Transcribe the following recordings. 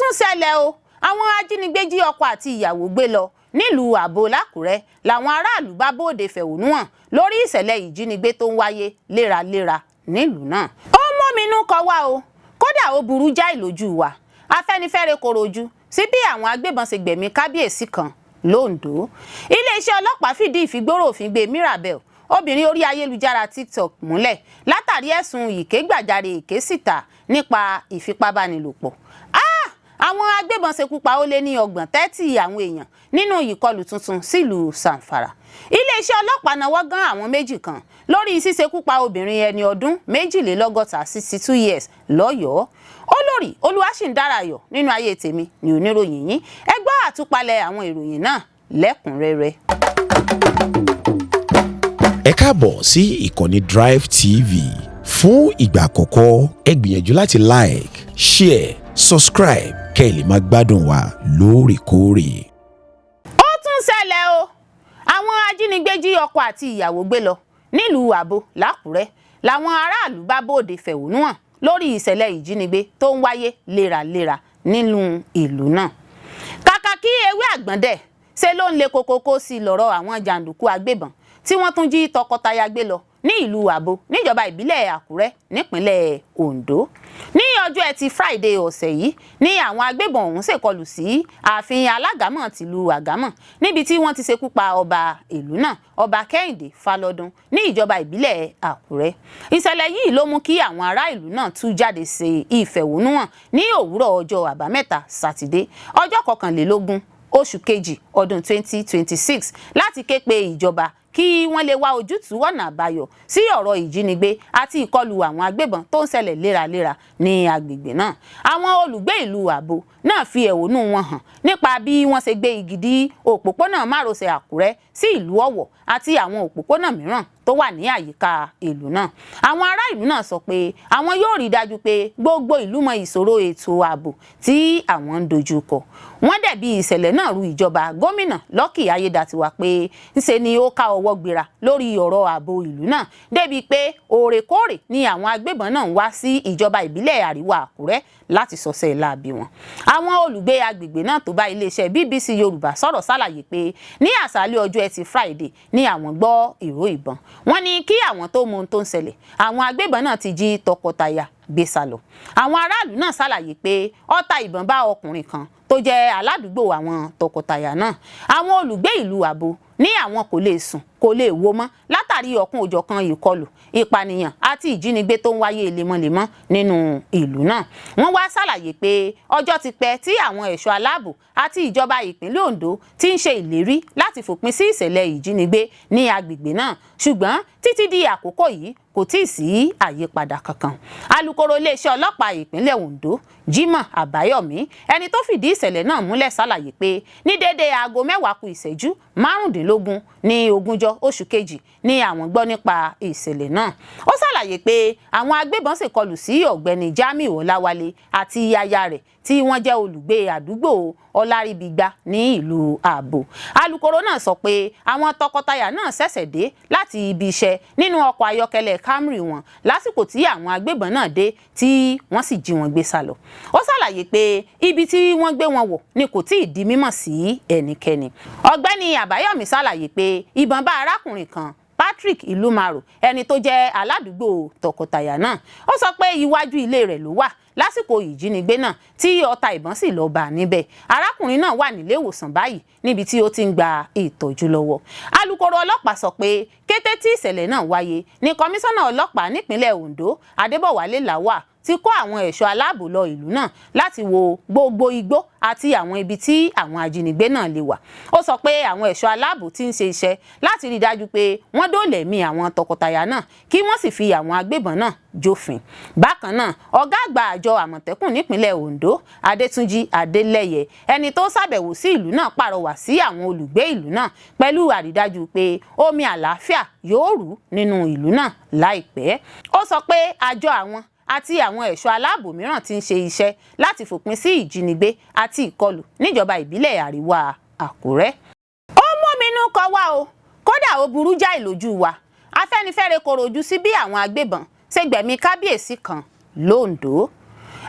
Tún ṣẹlẹ̀ o, àwọn ajínigbé jí ọkọ àti ìyàwó gbé lọ nílùú Àbò l'Ákùrẹ́. Làwọn aráàlú bá bóde fẹ̀hónú hàn lórí ìṣẹ̀lẹ̀ ìjínigbé tó ń wáyé léraléra nílùú náà. Ó mọ́minú kọ wá o, kódà ó burú jáì lójú wa. Afẹ́nifẹ́re koro ojú sí bí àwọn agbébọn ṣe gbẹ̀mí kábíyèsí kan l'Óńdó. Iléeṣẹ́ ọlọ́pàá fìdí ìfigbóró òfin gbé Mirabel, obìnrin orí ayélujára TikTok, múlẹ̀ látàrí ẹ̀sùn ìkégbàjarè èké síta nípa ìfipábánilòpọ̀. Àwọn agbébọn ṣekú pa ó lé ní 30, 30 àwọn èèyàn nínú ìkọlù tuntun sílùú Zamfara. Iléeṣẹ́ ọlọ́pàá nawọ́ gán àwọn méjì kan lórí ṣíṣekú pa obìnrin ẹni ọdún 62, 62 years, lọ́yọ̀ọ́. Olórí Olúwaṣìndárayọ̀ nínú ayé tèmi ní oníròyìn yín. Ẹ gbọ́ àtúpalẹ̀ àwọn ìròyìn náà lẹ́kùnrẹ́rẹ́. Ẹ káàbọ̀ sí ìkànnì Drive TV. Fún ìgbà àkọ́kọ́, ẹ gbìyànjú láti like, share, subscribe kẹ́ ẹ lè máa gbádùn wa lóòrèkóòrè. Ó tún ṣẹlẹ̀ o, àwọn ajínigbé jí ọkọ àti ìyàwó gbé lọ nílùú Àbò l'Ákùrẹ́. Làwọn aráàlú bá bóde fẹ̀hónú hàn lórí ìṣẹ̀lẹ̀ ìjínigbé tó ń wáyé léraléra nínú ìlú náà. Kàkà kí ewé àgbọ̀ndẹ̀, ṣe ló ń le kokoko sí lọ́rọ̀ àwọn jàǹdùkú agbébọn tí wọ́n tún jí tọkọtaya gbé lọ ní ìlú Àbò, níjọba ìbílẹ̀ Àkúrẹ́, nípínlẹ̀ Ondo. Ní ọjọ́ Ẹtì Friday ọ̀sẹ̀ yìí ní àwọn agbébọn ọ̀hún ṣèkọlù sí ààfin Alágàmọ̀ tìlú Àgámọ̀, níbi tí wọ́n ti ṣekú pa ọba ìlú náà, Ọba Kẹ́hìndé Falọ́dún, ní ìjọba ìbílẹ̀ Àkúrẹ́. Ìṣẹ̀lẹ̀ yìí ló mú kí àwọn ará ìlú náà tú jáde ṣe ìfẹ̀hónúhàn ní òwúrọ̀ ọjọ́ Àbámẹ́ta Sátidé, ọjọ́ 21 oṣù kejì ọdún 2026, láti ké pe ìjọba kí wọ́n lè wá ojútùú ọ̀nà àbáyọ sí ọ̀rọ̀ ìjínigbé àti ìkọlù àwọn agbébọn tó ń ṣẹlẹ̀ léraléra ní agbègbè náà. Àwọn olùgbé ìlú Àbò náà fi ẹ̀hónú wọn hàn nípa bí wọ́n ṣe gbé igi dí òpópónà márosẹ̀ Àkúrẹ́ sí ìlú Ọ̀wọ̀ àti àwọn òpópónà mìíràn tó wà ní àyíká ìlú náà. Àwọn ará ìlú náà sọ pé àwọn yóò rí dájú pé gbogbo ìlú mọ ìṣòro ètò ààbò tí àwọn ń dojú kọ. Wọ́n dẹ̀bi ìṣẹ̀lẹ̀ náà ru ìjọba Gómìnà Lucky Ayédàtiwà pé ńṣe ni ó ká ọwọ́ gbéra lórí ọ̀rọ̀ ààbò ìlú náà, débi pé òrèkóòrè ni àwọn agbébọn náà ń wá sí ìjọba ìbílẹ̀ Àríwá Àkúrẹ́ láti sọsẹ́ láabi wọn. Àwọn olùgbé agbègbè náà tó bá iléeṣẹ́ BBC Yorùbá sọ̀rọ̀ ṣàlàyé pé ní àṣálẹ́ ọjọ́ Ẹtì Friday ní àwọn gbọ́ ìró ìbọn. Wọ́n ní kí àwọn tó mọ ohun tó ń ṣẹlẹ̀, àwọn agbébọn náà ti jí tọkọtaya gbé sá lọ. Àwọn aráàlú náà ṣàlàyé pé ọta ìbọn bá ọkùnrin kan tó jẹ́ aládùúgbò àwọn tọkọtaya náà. Àwọn olùgbé ìlú Àbò ní àwọn kò lè sùn, kò lè wo mọ́ látàrí ọ̀kan òjọ̀kan ìkọlù, ìpànìyàn àti ìjínigbé tó ń wáyé lemọ́lemọ́ nínú ìlú náà. Wọ́n wá ṣàlàyé pé ọjọ́ ti pẹ́ tí àwọn ẹ̀ṣọ́ aláàbò àti ìjọba ìpínlẹ̀ Ondo ti ń ṣe ìlérí láti fòpin sí ìṣẹ̀lẹ̀ ìjínigbé ní agbègbè náà, ṣùgbọ́n títí di àkókò yìí kò tí ì sí àyípadà kankan. Alūkkóró iléeṣẹ́ ọlọ́pàá ìpínlẹ̀ Ondo, Jimoh Àbáyọ̀mí, ẹni tó fìdí ìṣẹ̀lẹ̀ náà múlẹ̀, ṣàlàyé pé ní déédéé aago 9:45 ní 20 oṣù kejì ní àwọn gbọ́ nípa ìṣẹ̀lẹ̀ náà. Ó ṣàlàyé pé àwọn agbébọn ṣèkọlù sí Ọ̀gbẹ́ni Jamiu Ọláwálé àti aya rẹ̀ tí wọ́n jẹ́ olùgbé àdúgbò Ọláríbígbà ní ìlú Ààbò. Alūkkóró náà sọ pé àwọn tọkọtaya náà ṣẹ̀ṣẹ̀ dé láti ibi iṣẹ́ nínú ọkọ̀ ayọ́kẹ́lẹ́ Camry wọn lásìkò tí àwọn agbébọn náà dé, tí wọ́n sì jí wọn gbé sá lọ. Ó ṣàlàyé pé ibi tí wọ́n gbé wọn wọ̀ ni kò tí ì di mímọ̀ sí ẹnikẹ́ni. Ọ̀gbẹ́ni Àbáyọ̀mí ṣàlàyé pé ìbọn bá arákùnrin kan, Patrick Ìlúmarò, ẹni tó jẹ́ aládùúgbò tọkọtaya náà. Ó sọ pé iwájú ilé rẹ̀ ló wà lásìkò ìjínigbé náà tí ọta ìbọn sì lọ bá a níbẹ̀. Arákùnrin náà wà nílé ìwòsàn báyìí, níbi tí ó ti ń gba ìtọ́jú lọ́wọ́. Alūkkóró ọlọ́pàá sọ pé kété tí ìṣẹ̀lẹ̀ náà wáyé ní kọmíṣánná ọlọ́pàá nípínlẹ̀ Ondo, Adébọ̀wálé Lawal, ti kó àwọn ẹ̀ṣọ́ aláàbò lọ ìlú náà láti wo gbogbo igbó àti àwọn ibi tí àwọn ajínigbé náà lè wà. Ó sọ pé àwọn ẹ̀ṣọ́ aláàbò ti ń ṣe iṣẹ́ láti rí i dájú pé wọ́n dóòlà ẹ̀mí àwọn tọkọtaya náà, kí wọ́n sì fi àwọn agbébọn náà jófin. Bákan náà, ọ̀gá àgbà àjọ Àmọ̀tẹ́kùn nípínlẹ̀ Ondo, Adétúnjì Adélẹ́yẹ, ẹni tó ṣàbẹ̀wò sí ìlú náà, pàrọwà sí àwọn olùgbé ìlú náà pẹ̀lú àrídájú pé omi àlàáfíà yóò rú nínú ìlú náà láìpẹ́. Ó sọ pé àjọ àwọn àti àwọn ẹ̀ṣọ́ aláàbò mìíràn ti ń ṣe iṣẹ́ láti fòpin sí ìjínigbé àti ìkọlù níjọba ìbílẹ̀ Àríwá Àkúrẹ́. Ó móminú kọ wá o, kódà ó burú jáì lójú wa. Afẹ́nifẹ́re koro ojú sí bí àwọn agbébọn ṣe gbẹ̀mí kábíyèsí kan l'Óńdó.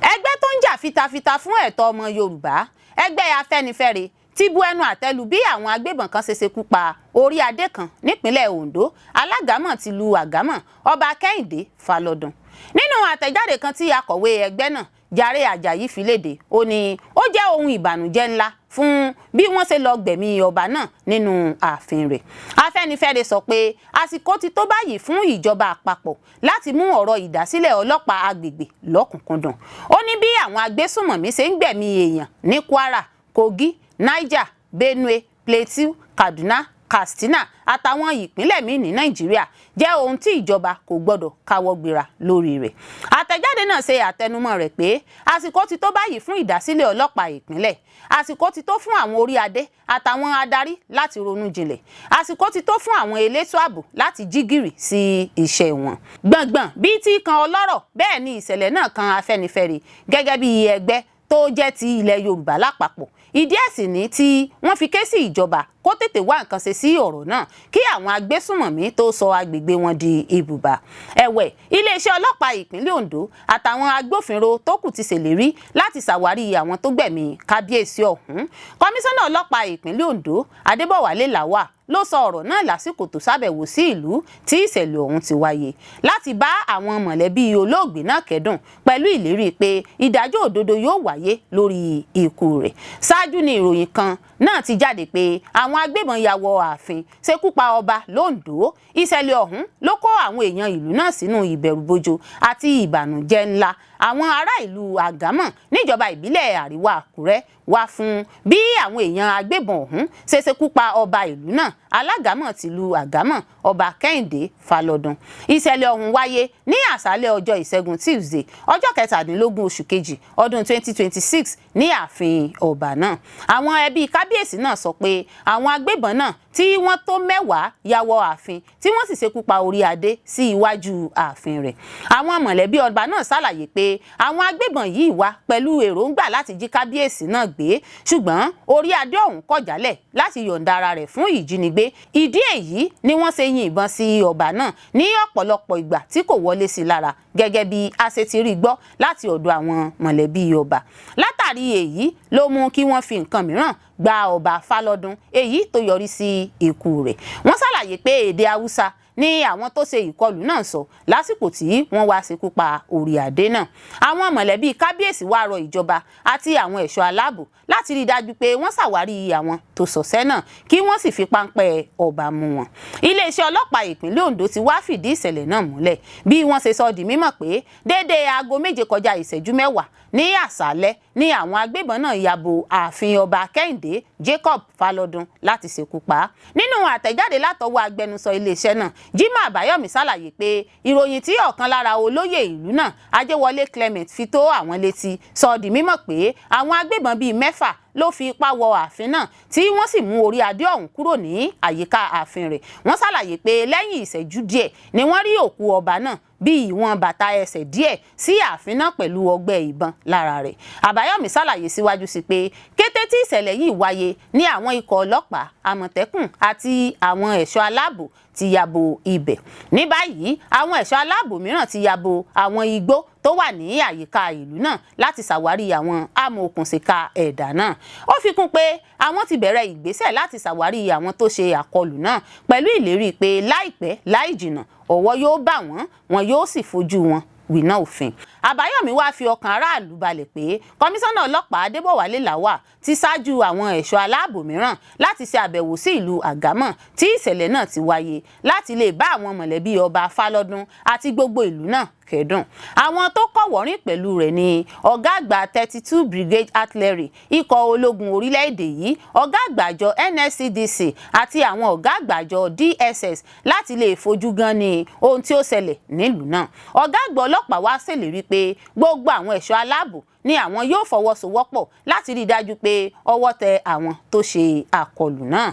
Ẹgbẹ́ tó ń jà fitafita fún ẹ̀tọ́ ọmọ Yorùbá, ẹgbẹ́ Afẹ́nifẹ́re, ti bu ẹnu àtẹ́lu bí àwọn agbébọn kan ṣe ṣekú pa orí adé kan nípínlẹ̀ Ondo, Alágàmọ̀ tìlú Àgámọ̀, Ọba Kẹ́hìndé Falọ́dún. Nínú àtẹ̀jáde kan tí akọ̀wé ẹgbẹ́ náà, Jàre Àjàyí, fi léde, ó ní ó jẹ́ ohun ìbànújẹ́ ńlá fún bí wọ́n ṣe lọ gbẹ̀mí ọba náà nínú ààfin rẹ̀. Afẹ́nifẹ́re sọ pé àsìkò ti tó báyìí fún ìjọba àpapọ̀ láti mú ọ̀rọ̀ ìdásílẹ̀ ọlọ́pàá agbègbè lọ́kùnkúndùn. Ó ní bí àwọn agbésùnmọ̀mí ṣe ń gbẹ̀mí èèyàn ní Kwara, Kogi, Niger, Benue, Plateau, Kaduna, Katsina àtàwọn ìpínlẹ̀ míì ní Nàìjíríà jẹ́ ohun tí ìjọba kò gbọ́dọ̀ káwọ́ gbéra lórí rẹ̀. Àtẹ̀jáde náà ṣe àtẹnumọ́ rẹ̀ pé àsìkò ti tó báyìí fún ìdásílẹ̀ ọlọ́pàá ìpínlẹ̀. Àsìkò ti tó fún àwọn orí adé àtàwọn adarí láti ronú jinlẹ̀. Àsìkò ti tó fún àwọn elétò ààbò láti jí gìrì sí iṣẹ́ wọn. Gbọ̀ngbọ̀n bíi ti kan ọlọ́rọ̀, bẹ́ẹ̀ ni ìṣẹ̀lẹ̀ náà kan Afẹ́nifẹ́re gẹ́gẹ́ bí ẹgbẹ́ tó jẹ́ ti ilẹ̀ Yorùbá lápapọ̀. Ìdí ẹ̀ sì ní tí wọ́n fi ké sí ìjọba kó tètè wá nǹkan ṣe sí ọ̀rọ̀ náà kí àwọn agbésùnmọ̀mí tó sọ agbègbè wọn di ibùba. Ẹ̀wẹ̀, iléeṣẹ́ ọlọ́pàá ìpínlẹ̀ Ondo àtàwọn agbófinró tó kù ti ṣèlérí láti ṣàwárí àwọn tó gbẹ̀mí kábíyèsí ọ̀hún. Kọmíṣánná ọlọ́pàá ìpínlẹ̀ Ondo, Adébọ̀wálé Lawal, ló sọ ọ̀rọ̀ náà lásìkò tó ṣàbẹ̀wò sí ìlú tí ìṣẹ̀lẹ̀ ọ̀hún ti wáyé láti bá àwọn mọ̀lẹ́bí olóògbé náà kẹ́dùn, pẹ̀lú ìlérí pé ìdájọ́ òdodo yóò wáyé lórí ikú rẹ̀. Ṣáájú ni ìròyìn kan náà ti jáde pé àwọn agbébọn ya wọ ààfin, ṣekú pa ọba lóńdó. Ìṣẹ̀lẹ̀ ọ̀hún ló kó àwọn èèyàn ìlú náà sínú ìbẹ̀rùbojo àti ìbànújẹ́ ńlá. Àwọn ará ìlú Àgámọ̀ níjọba ìbílẹ̀ Àríwá Àkúrẹ́ wá fún bí àwọn èèyàn agbébọn ọ̀hún ṣe ṣekú pa ọba ìlú náà, Alágàmọ̀ tìlú Àgámọ̀, Ọba Kẹ́hìndé Falọ́dún. Ìṣẹ̀lẹ̀ ọ̀hún wáyé ní àṣálẹ́ ọjọ́ Ìṣẹ́gun Tuesday, ọjọ́ 17 oṣù kejì ọdún 2026 ní ààfin ọba náà. Àwọn ẹbí kábíyèsí náà sọ pé àwọn agbébọn náà tí wọ́n tó 10 ya wọ ààfin, tí wọ́n sì ṣekú pa orí adé sí iwájú ààfin rẹ̀. Àwọn mọ̀lẹ́bí ọba náà ṣàlàyé pé àwọn agbébọn yìí wá pẹ̀lú èròǹgbà láti jí kábíyèsí náà gbé, ṣùgbọ́n orí adé ọ̀hún kọ̀ jálẹ̀ láti yọ̀ǹda ara rẹ̀ fún ìjínigbé. Ìdí èyí ni wọ́n ṣe yin ìbọn sí ọba náà ní ọ̀pọ̀lọpọ̀ ìgbà tí kò wọlé sí lára, gẹ́gẹ́ bí a ṣe ti rí gbọ́ láti ọ̀dọ̀ àwọn mọ̀lẹ́bí ọba. Látàrí èyí ló mú kí wọ́n fi nǹkan mìíràn gba Ọba Fálọ́dún, èyí tó yọrí sí ikú rẹ̀. Wọ́n ṣàlàyé pé èdè Haúsá ní àwọn tó ṣe ìkọlù náà sọ lásìkò tí wọ́n wá ṣekú pa orí adé náà. Àwọn mọ̀lẹ́bí kábíyèsí wá rọ ìjọba àti àwọn ẹ̀ṣọ́ aláàbò láti rí i dájú pé wọ́n ṣàwárí àwọn tó ṣọṣẹ́ náà, kí wọ́n sì fi páńpẹ́ ọba mú wọn. Iléeṣẹ́ ọlọ́pàá ìpínlẹ̀ Ondo ti wá fìdí ìṣẹ̀lẹ̀ náà múlẹ̀, bí wọ́n ṣe sọ di mímọ̀ pé déédéé aago 6:40 ní àṣálẹ́ ní àwọn agbébọn náà ya bo ààfin Ọba Kẹ́hìndé Jacob Falọ́dún láti ṣekú pa á. Nínú àtẹ̀jáde látọwọ́ agbẹnusọ iléeṣẹ́ náà, Jimoh Àbáyọ̀mí, ṣàlàyé pé ìròyìn tí ọ̀kan lára olóyè ìlú náà, Ajéwọlé Clement, fi tó àwọn létí sọ di mímọ̀ pé àwọn agbébọn bíi 6 ló fi ipá wọ ààfin náà, tí wọ́n sì mú orí adé ọ̀hún kúrò ní àyíká ààfin rẹ̀. Wọ́n ṣàlàyé pé lẹ́yìn ìṣẹ́jú díẹ̀ ni wọ́n rí òkú ọba náà bí ìwọ̀n bàtà ẹsẹ̀ díẹ̀ sí ààfin náà pẹ̀lú ọgbẹ́ ìbọn lára rẹ̀. Àbáyọ̀mí ṣàlàyé síwájú sí pé kété tí ìṣẹ̀lẹ̀ yìí wáyé ní àwọn ikọ̀ ọlọ́pàá, Àmọ̀tẹ́kùn àti àwọn ẹ̀ṣọ́ aláàbò ti ya bo ibẹ̀. Ní báyìí, àwọn ẹ̀ṣọ́ aláàbò mìíràn ti ya bo àwọn igbó tó wà ní àyíká ìlú náà láti ṣàwárí àwọn amòòkùnṣìkà ẹ̀dá náà. Ó fi kún pé àwọn ti bẹ̀rẹ̀ ìgbésẹ̀ láti ṣàwárí àwọn tó ṣe àkọlù náà, pẹ̀lú ìlérí pé láìpẹ́ láì jìnnà, ọwọ́ yóò bà wọ́n, wọn yóò sì fojú wọn wìnà òfin. Àbáyọ̀mí wáá fi ọkàn aráàlú balẹ̀ pé kọmíṣánná ọlọ́pàá Adébọ̀wálé Lawal ti ṣáájú àwọn ẹ̀ṣọ́ aláàbò mìíràn láti ṣe àbẹ̀wò sí ìlú Àgámọ̀ tí ìṣẹ̀lẹ̀ náà ti wáyé láti lè bá àwọn mọ̀lẹ́bí Ọba Fálọ́dún àti gbogbo ìlú náà kẹ́dùn. Àwọn tó kọ̀wọ́rìn pẹ̀lú rẹ̀ ní ọ̀gá àgbà 32 Brigade Artillery ikọ̀ ológun orílẹ̀-èdè yìí, ọ̀gá àgbà àjọ NSCDC àti àwọn ọ̀gá àgbà àjọ DSS láti lè fojú gan ní ohun tí ó ṣẹlẹ̀ nílùú náà. Ọ̀gá àgbà ọlọ́pàá wá ṣèlérí pé gbogbo àwọn ẹ̀ṣọ́ aláàbò ni àwọn yóò fọwọ́sowọ́pọ̀ láti rí i dájú pé ọwọ́ tẹ àwọn tó ṣe àkọlù náà.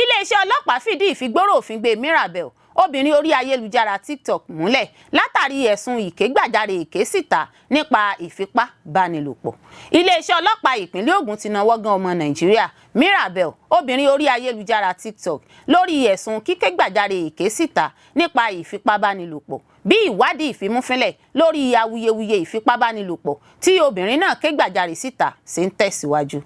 Iléeṣẹ́ ọlọ́pàá fìdí ìfigbóró òfin gbé Mirabel, obìnrin orí ayélujára TikTok, múlẹ̀ látàrí ẹ̀sùn ìkégbàjarè èké síta nípa ìfipábánilòpọ̀. Iléeṣẹ́ ọlọ́pàá ìpínlẹ̀ Ògùn ti nawọ́ gan ọmọ Nàìjíríà Mirabel, obìnrin orí ayélujára TikTok, lórí ẹ̀sùn kíkégbàjarè èké síta nípa ìfipábánilòpọ̀. Bí ìwádìí ìfimúfínlẹ̀ lórí awuyewuye ìfipábánilòpọ̀ tí obìnrin náà ké gbàjarè síta ṣe ń tẹ̀síwájú.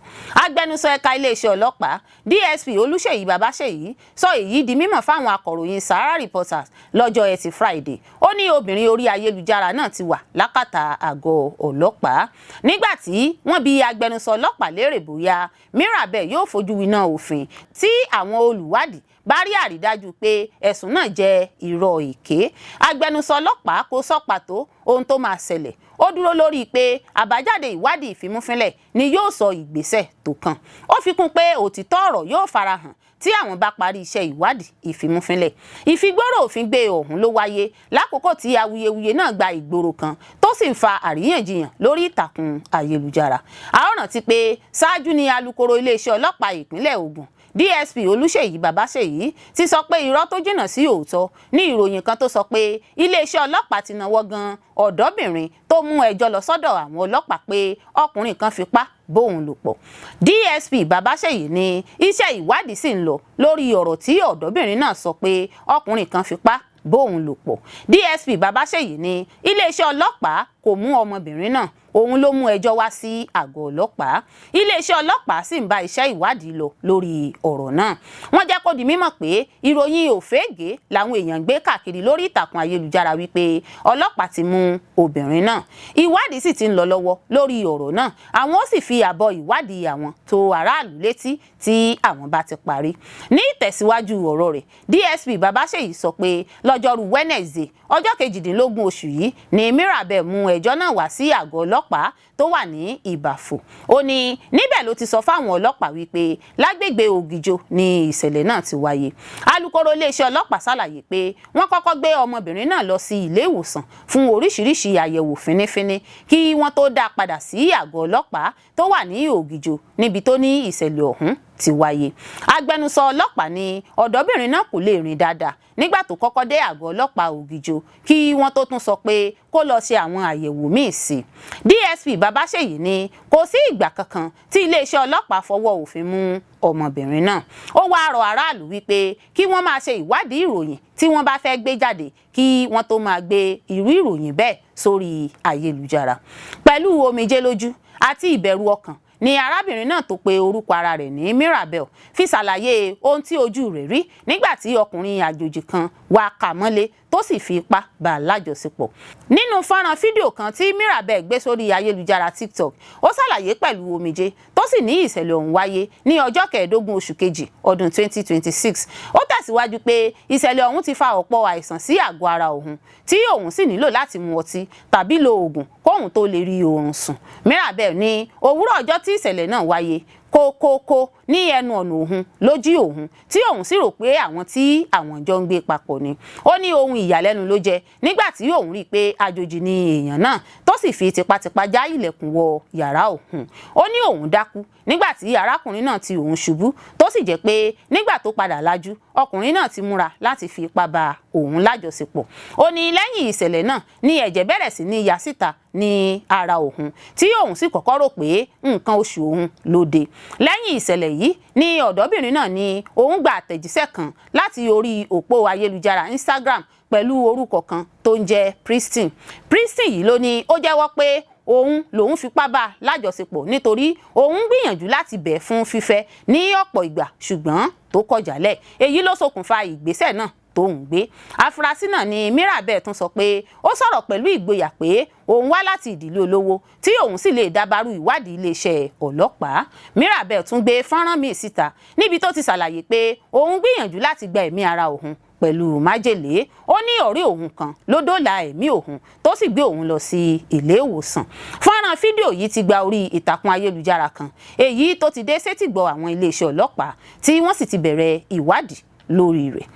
Agbẹnusọ ẹ̀ka iléeṣẹ́ ọlọ́pàá, DSP Olúṣèyí Babáṣèyí, sọ èyí di mímọ̀ fáwọn akọ̀ròyìn Sahara Reporters lọ́jọ́ Ẹtì Friday. Ó ní obìnrin orí ayélujára náà ti wà lákàtà àgọ́ ọlọ́pàá. Nígbà tí wọ́n bi agbẹnusọ ọlọ́pàá léèrè bóyá Mirabel yóò fojú winá òfin tí àwọn olùwádìí bá rí àrídájú pé ẹ̀sùn náà jẹ́ irọ́ èké, agbẹnusọ ọlọ́pàá kò sọ pàtó ohun tó máa ṣẹlẹ̀. Ó dúró lórí pé àbájáde ìwádìí ìfimúfínlẹ̀ ni yóò sọ ìgbésẹ̀ tó kàn. Ó fi kún pé òtítọ́ ọ̀rọ̀ yóò farahàn tí àwọn bá parí iṣẹ́ ìwádìí ìfimúfínlẹ̀. Ìfigbóró òfin gbé ọ̀hún ló wáyé lákòókò tí awuyewuye náà gba ìgboro kan, tó sì ń fa àríyànjiyàn lórí ìtàkùn ayélujára. A ó rántí pé ṣáájú ni alukoro iléeṣẹ́ ọlọ́pàá ìpínlẹ̀ Ògùn, DSP Olúṣèyí Babáṣèyí, ti sọ pé irọ́ tó jìnnà sí òótọ́ ní ìròyìn kan tó sọ pé iléeṣẹ́ ọlọ́pàá ti nawọ́ gan ọ̀dọ́bìnrin tó mú ẹjọ́ lọ sọ́dọ̀ àwọn ọlọ́pàá pé ọkùnrin kan fipá bóun lò pọ̀. DSP Babáṣèyí ní iṣẹ́ ìwádìí sì ń lọ lórí ọ̀rọ̀ tí ọ̀dọ́bìnrin náà sọ pé ọkùnrin kan fipá bóun lò pọ̀. DSP Babáṣèyí ní iléeṣẹ́ ọlọ́pàá kò mú ọmọbìnrin náà, òun ló mú ẹjọ́ wá sí àgọ́ ọlọ́pàá. Iléeṣẹ́ ọlọ́pàá sì ń bá iṣẹ́ ìwádìí lọ lórí ọ̀rọ̀ náà. Wọ́n jẹ́ kó di mímọ̀ pé ìròyìn òfégè làwọn èèyàn ń gbé káàkiri lórí ìtàkùn ayélujára wípé ọlọ́pàá ti mú obìnrin náà. Ìwádìí sì ti ń lọ lọ́wọ́ lórí ọ̀rọ̀ náà. Àwọn ó sì fi àbọ̀ ìwádìí àwọn tó aráàlú létí tí àwọn bá ti parí. Ní ìtẹ̀síwájú ọ̀rọ̀ rẹ̀, DSP Babáṣèyí sọ pé lọ́jọ́rú Wednesday, ọjọ́ 18 oṣù yìí, ni Mirabel mú ẹjọ́ náà wá sí àgọ́ ọlọ́pàá tó wà ní Ìbàfò. Ó ní níbẹ̀ ló ti sọ fáwọn ọlọ́pàá wípé lágbègbè Ògìjò ni ìṣẹ̀lẹ̀ náà ti wáyé. Alukoro iléeṣẹ́ ọlọ́pàá ṣàlàyé pé wọ́n kọ́kọ́ gbé ọmọbìnrin náà lọ sí ilé ìwòsàn fún oríṣiríṣi àyẹ̀wò fínífíní kí wọ́n tó dá a padà sí àgọ́ ọlọ́pàá tó wà ní Ògìjò, níbi tó ní ìṣẹ̀lẹ̀ ọ̀hún ti wáyé. Agbẹnusọ ọlọ́pàá ní ọ̀dọ́bìnrin náà kò lè rìn dáadáa nígbà tó kọ́kọ́ dé àgọ́ ọlọ́pàá Ògìjò kí wọ́n tó tún sọ pé kó lọ ṣe àwọn àyẹ̀wò míì sí. DSP Babáṣèyí ní kò sí ìgbà kankan tí iléeṣẹ́ ọlọ́pàá fọwọ́ òfin mú ọmọbìnrin náà. Ó wáá rọ aráàlú wípé kí wọ́n máa ṣe ìwádìí ìròyìn tí wọ́n bá fẹ́ gbé jáde kí wọ́n tó máa gbé irú ìròyìn bẹ́ẹ̀ sórí ayélujára. Pẹ̀lú omijé lójú àti ìbẹ̀rù ọkàn ni arábìnrin náà tó pe orúkọ ara rẹ̀ ní Mirabel fi ṣàlàyé ohun tí ojú rẹ̀ rí nígbà tí ọkùnrin àjòjì kan wá kà mọ́lé, tó sì fi ipá bá a lájọṣepọ̀. Nínú fọ́nrán fídíò kan tí Mirabel gbé sórí ayélujára TikTok, ó ṣàlàyé pẹ̀lú omijé, tó sì ní ìṣẹ̀lẹ̀ ọ̀hún wáyé ní ọjọ́ 15 oṣù kejì ọdún 2026. Ó tẹ̀síwájú pé ìṣẹ̀lẹ̀ ọ̀hún ti fa ọ̀pọ̀ àìsàn sí àgọ́ ara òun, tí òun sì nílò láti mu ọtí tàbí lo oògùn kóun tó lè rí oorun sùn. Mirabel ní òwúrọ̀ ọjọ́ tí ìṣẹ̀lẹ̀ náà wáyé, kókókó ní ẹnu ọ̀nà òun ló jí òun, tí òun sì rò pé àwọn tí àwọn jọ ń gbé papọ̀ ni. Ó ní ohun ìyàlẹ́nu ló jẹ́ nígbà tí òun rí i pé àjòjì ni èèyàn náà, tó sì fi tipátipá já ilẹ̀kùn wọ yàrá òun. Ó ní òun dákú nígbà tí arákùnrin náà ti òun ṣubú, tó sì jẹ́ pé nígbà tó padà lajú, ọkùnrin náà ti múra láti fi ipá bá òun lájọṣepọ̀. Ó ní lẹ́yìn ìṣẹ̀lẹ̀ náà ní ẹ̀jẹ̀ bẹ̀rẹ̀ sí ní ya síta ní ara òun, tí òun sì kọ́kọ́ rò pé nǹkan oṣù òun ló dé. Lẹ́yìn ìṣẹ̀lẹ̀ yìí ní ọ̀dọ́bìnrin náà ní òun gba àtẹ̀jíṣẹ́ kan láti orí òpó ayélujára Instagram pẹ̀lú orúkọ kan tó ń jẹ́ Pristine. Pristine yìí ló ní ó jẹ́wọ́ pé òun lòun fipá bá a lájọṣepọ̀, nítorí òun gbìyànjú láti bẹ̀ fún fífẹ́ ní ọ̀pọ̀ ìgbà, ṣùgbọ́n tó kọ̀ jálẹ̀. Èyí ló ṣokùnfà ìgbésẹ̀ náà tó ń gbé. Afurasí náà ni Mirabel tún sọ pé ó sọ̀rọ̀ pẹ̀lú ìgboyà pé òun wá láti ìdílé olówó, tí òun sì lè dábàrú ìwádìí iléeṣẹ́ ọlọ́pàá. Mirabel tún gbé fọ́nrán míì síta níbi tó ti ṣàlàyé pé òun gbìyànjú láti gba ẹ̀mí ara òun pẹ̀lú májèlé. Ó ní ọ̀rẹ́ òun kan ló dóòlà ẹ̀mí òun, tó sì gbé òun lọ sí ilé ìwòsàn. Fọ́nrán fídíò yìí ti gba orí ìtàkùn ayélujára kan, èyí tó ti dé sétìgbọ́ àwọn iléeṣẹ́ ọlọ́pàá, tí wọ́n sì ti bẹ̀rẹ̀ ìwádìí lórí rẹ̀.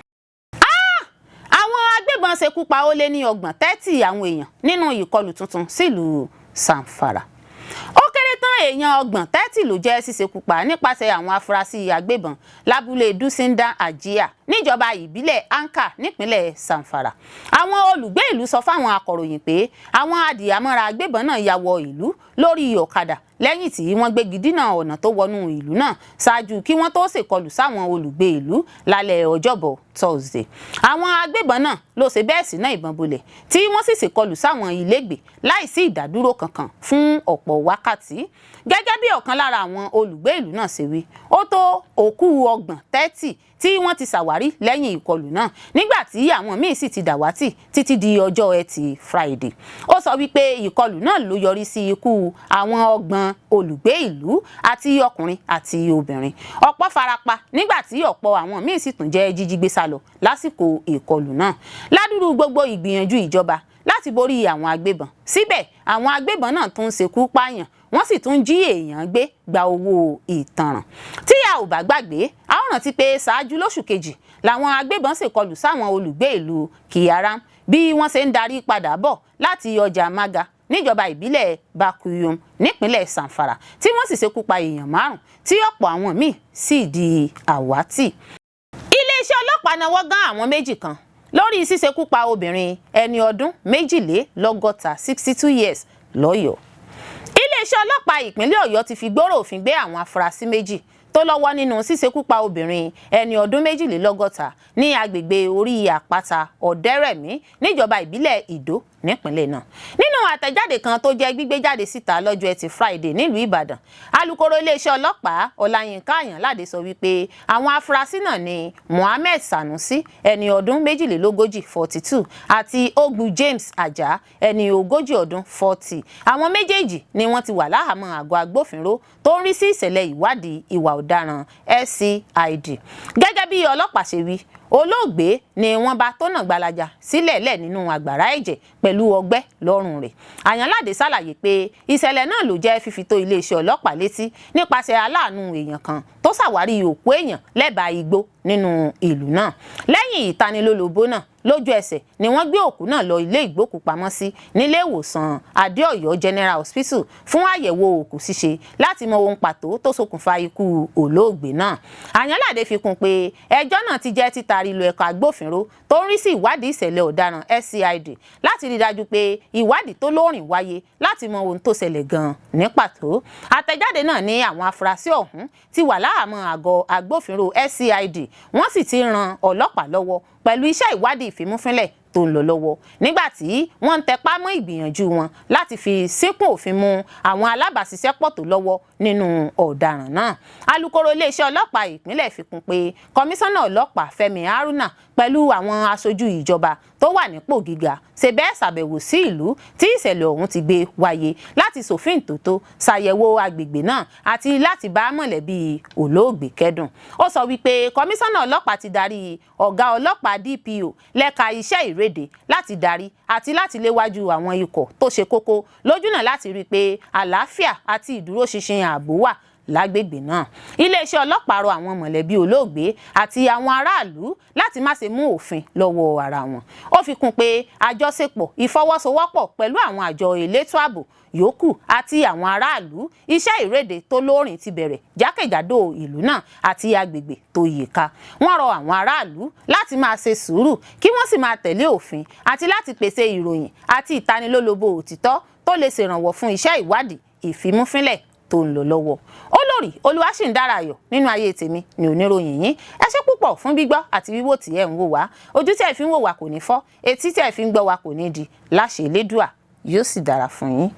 Àwọn agbébọn ṣekú pa ó lé ní 30, 30 àwọn èèyàn nínú ìkọlù tuntun sílùú Zamfara. Ó kéré tán èèyàn 30, 30 ló jẹ́ ṣíṣekú pa nípasẹ̀ àwọn afurasí agbébọn lábúlé Dusinda Ajia níjọba ìbílẹ̀ Anka nípínlẹ̀ Zamfara. Àwọn olùgbé ìlú sọ fáwọn akọ̀ròyìn pé àwọn adìyàmọ́ra agbébọn náà ya wọ ìlú. lórí ọ̀kadà lẹ́yìn tí wọ́n gbégi dínà ọ̀nà tó wọnú ìlú náà ṣáájú kí wọ́n tó ṣèkọlù sáwọn olùgbé ìlú lálẹ́ ọjọ́bọ̀ Thursday. Àwọn agbébọn náà ló ṣe bẹ́ẹ̀ sí náà ìbọn bolẹ̀ tí wọ́n sì ṣèkọlù sáwọn ilégbè láìsí ìdádúró kankan fún ọ̀pọ̀ wákàtí. Gẹ́gẹ́ bí ọ̀kan lára àwọn olùgbé ìlú náà ṣe wí, ó tó òkú 30 tí wọ́n ti ṣàwárí lẹ́yìn ìkọlù náà, nígbà tí àwọn míì sì ti dàwátì títí di ọjọ́ Ẹtì Friday. Ó sọ wípé ìkọlù náà ló yọrí sí ikú àwọn 30 olùgbé ìlú, àti ọkùnrin àti obìnrin. Ọ̀pọ̀ farapa, nígbà tí ọ̀pọ̀ àwọn míì sì tún jẹ́ jíjí gbé sálọ lásìkò ìkọlù náà. Ládùrú gbogbo ìgbìyànjú ìjọba láti borí àwọn agbébọn, síbẹ̀ àwọn agbébọn náà tún ń ṣekú pààyàn, wọ́n sì tún jí èèyàn gbé gba owó ìtanràn. Tí a ò bá gbàgbé, a ó rántí pé ṣáájú lóṣù kejì làwọn agbébọn ṣèkọlù sáwọn olùgbé ìlú Kiaram bí wọ́n ṣe ń darí padà bọ̀ láti ọjà Maga níjọba ìbílẹ̀ Bakuyum nípínlẹ̀ Zamfara, tí wọ́n sì ṣekú pa èèyàn 5, tí ọ̀pọ̀ àwọn míì sì di àwátì. Iléeṣẹ́ ọlọ́pàá náwó gán àwọn méjì kan lórí ṣíṣekú pa obìnrin ẹni ọdún 62, 62 years, lọ́yọ̀ọ́. Iléeṣẹ́ ọlọ́pàá ìpínlẹ̀ Ọ̀yọ́ ti fi gbòòrò òfin gbé àwọn afurasí méjì tó lọ́wọ́ nínú ṣíṣekú pa obìnrin ẹni ọdún 82 ní agbègbè orí àpáta Ọ̀dẹ́rẹ̀mí níjọba ìbílẹ̀ Ìdó nípínlẹ̀ náà. Nínú àtẹ̀jáde kan tó jẹ́ gbígbé jáde síta lọ́jọ́ Ẹtì Friday nílùú Ìbàdàn, alukoro iléeṣẹ́ ọlọ́pàá Ọláyínká Àyànládé sọ wípé àwọn afurasí náà ní Mohammed Sanusi, ẹni ọdún 42, 42, àti Ogbu James Ajah, ẹni 40 ọdún, 40. Àwọn méjèèjì ni wọ́n ti wà láhàámọ́ àgọ́ agbófinró tó ń rí sí ìṣẹ̀lẹ̀ ìwádìí ìwà ọ̀daràn, SCID. Gẹ́gẹ́ bí ọlọ́pàá ṣe wí, olóògbé ni wọ́n bá tó nà gbalaja sílẹ̀ lẹ̀ nínú àgbàrá ẹ̀jẹ̀ pẹ̀lú ọgbẹ́ lọ́rùn rẹ̀. Àyànládé ṣàlàyé pé ìṣẹ̀lẹ̀ náà ló jẹ́ fífi tó iléeṣẹ́ ọlọ́pàá létí nípasẹ̀ aláàánú èèyàn kan tó ṣàwárí òkú èèyàn lẹ́bàá igbó nínú ìlú náà. Lẹ́yìn ìtanilólobó náà, lójú ẹsẹ̀ ni wọ́n gbé òkú náà lọ ilé ìgbókùpamọ́sí nílé ìwòsàn Adéọ̀yọ́ General Hospital fún àyẹ̀wò òkú ṣíṣe láti mọ ohun pàtó tó ṣokùnfà ikú olóògbé náà. Àyànládé fi kún pé ẹjọ́ náà ti jẹ́ títari lọ ẹ̀ka agbófinró tó ń rí sí ìwádìí ìṣẹ̀lẹ̀ ọ̀daràn, SCID, láti rí dájú pé ìwádìí tó lóòrìn wáyé láti mọ ohun tó ṣẹlẹ̀ gan-an ní pàtó. Àtẹ̀jáde náà ní àwọn afurasí ọ̀hún ti wà láhàámọ́ àgọ́ agbófinró SCID, wọ́n sì ti ran ọlọ́pàá lọ́wọ́ pẹ̀lú iṣẹ́ ìwádìí ìfimúfínlẹ̀ tó ń lọ lọ́wọ́, nígbà tí wọ́n ń tẹpá mọ́ ìgbìyànjú wọn láti fi síkùn òfin mú àwọn alábàáṣiṣẹ́pọ̀ tó lọ́wọ́ nínú ọ̀daràn náà. Alukoro iléeṣẹ́ ọlọ́pàá ìpínlẹ̀ fi kún pé kọmíṣánná ọlọ́pàá Fẹ́mi Haruna pẹ̀lú àwọn aṣojú ìjọba tó wà nípò gíga ṣe bẹ́ẹ̀ ṣàbẹ̀wò sí ìlú tí ìṣẹ̀lẹ̀ ọ̀hún ti gbé wáyé láti ṣòfin tòótọ́, ṣàyẹ̀wò agbègbè náà àti láti bá mọ̀lẹ́bí olóògbé kẹ́dùn. Ó sọ wípé kọmíṣánná ọlọ́pàá ti darí ọ̀gá ọlọ́pàá DPO lẹ́ka iṣẹ́ ìréde láti darí àti láti léwájú àwọn ikọ̀ tó ṣe kókó lójúnà láti rí i pé àlàáfíà àti ìdúróṣinṣin ààbò wà lágbègbè náà. Iléeṣẹ́ ọlọ́pàá rọ àwọn mọ̀lẹ́bí olóògbé àti àwọn aráàlú láti má ṣe mú òfin lọ́wọ́ ara wọn. Ó fi kún pé àjọṣepọ̀ ìfọwọ́sowọ́pọ̀ pẹ̀lú àwọn àjọ elétò ààbò yòókù àti àwọn aráàlú, iṣẹ́ ìréde tó lóòrìn ti bẹ̀rẹ̀ jákèjádò ìlú náà àti agbègbè tó yíká. Wọ́n rọ àwọn aráàlú láti máa ṣe sùúrù, kí wọ́n sì máa tẹ̀lé òfin, àti láti pèsè ìròyìn àti ìtanilólobó òtítọ́ tó lè ṣèrànwọ́ fún iṣẹ́ ìwádìí ìfimúfínlẹ̀ tó ń lọ lọ́wọ́. Olórí Olúwaṣìndára Ayọ̀ nínú ayé tèmi ni oníròyìn yín. Ẹ ṣé púpọ̀ fún gbígbọ́ àti wíwò tí ẹ̀ ń wò wá. Ojú tí ẹ fi ń wò wá kò ní fọ́, etí tí ẹ fi ń gbọ́ wá kò ní di. Láṣẹ Elédùà, yóò sì dára fún yín.